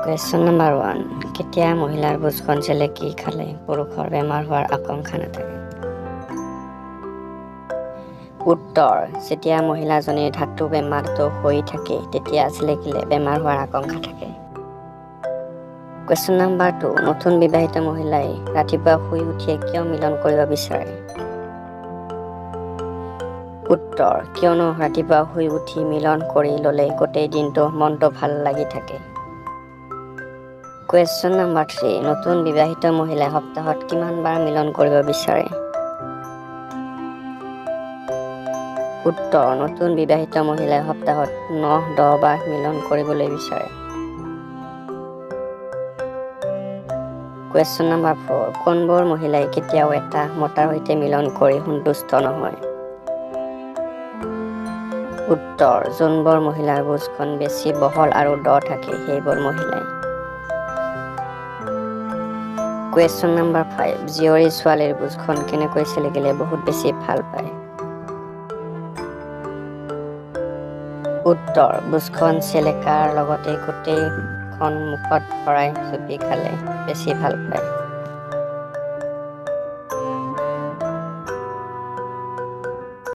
Question number 1, কেতিয়া মহিলাৰ বুজখন চেলেকি খালে পুৰুষৰ বেমাৰ হোৱাৰ আশংকা নাথাকে? উত্তৰ, যেতিয়া মহিলাজনীৰ ধাতু বেমাৰটো হৈ থাকে তেতিয়া চেলেকিলে বেমাৰ হোৱাৰ আশংকা থাকে। কুৱেশ্যন নম্বৰ 2, নতুন বিবাহিত মহিলাই ৰাতিপুৱা শুই উঠিয়ে কিয় মিলন কৰিব বিচাৰে? উত্তৰ, কিয়নো ৰাতিপুৱা শুই উঠি মিলন কৰি ল'লে গোটেই দিনটো মনটো ভাল লাগি থাকে। কুৱেশ্যন নম্বৰ 3, নতুন বিবাহিত মহিলাই সপ্তাহত কিমানবাৰ মিলন কৰিব বিচাৰে? উত্তৰ, নতুন বিবাহিত মহিলাই সপ্তাহত 9-10 বাৰ মিলন কৰিবলৈ বিচাৰে। কুৱেশ্যন নম্বৰ 4, কোনবোৰ মহিলাই কেতিয়াও এটা মতাৰ সৈতে মিলন কৰি সন্তুষ্ট নহয়? উত্তৰ, যোনবোৰ মহিলাৰ বুজখন বেছি বহল আৰু দ থাকে সেইবোৰ মহিলাই। কুৱেশ্যন নম্বৰ 5, জীয়ৰী ছোৱালীৰ বুজখন কেনেকৈ চেলেকিলে বহুত বেছি ভাল পায়? উত্তৰ, বুজখন চেলেকাৰ লগতে গোটেইখন মুখত ভৰাই চুপি খালে বেছি ভাল পায়।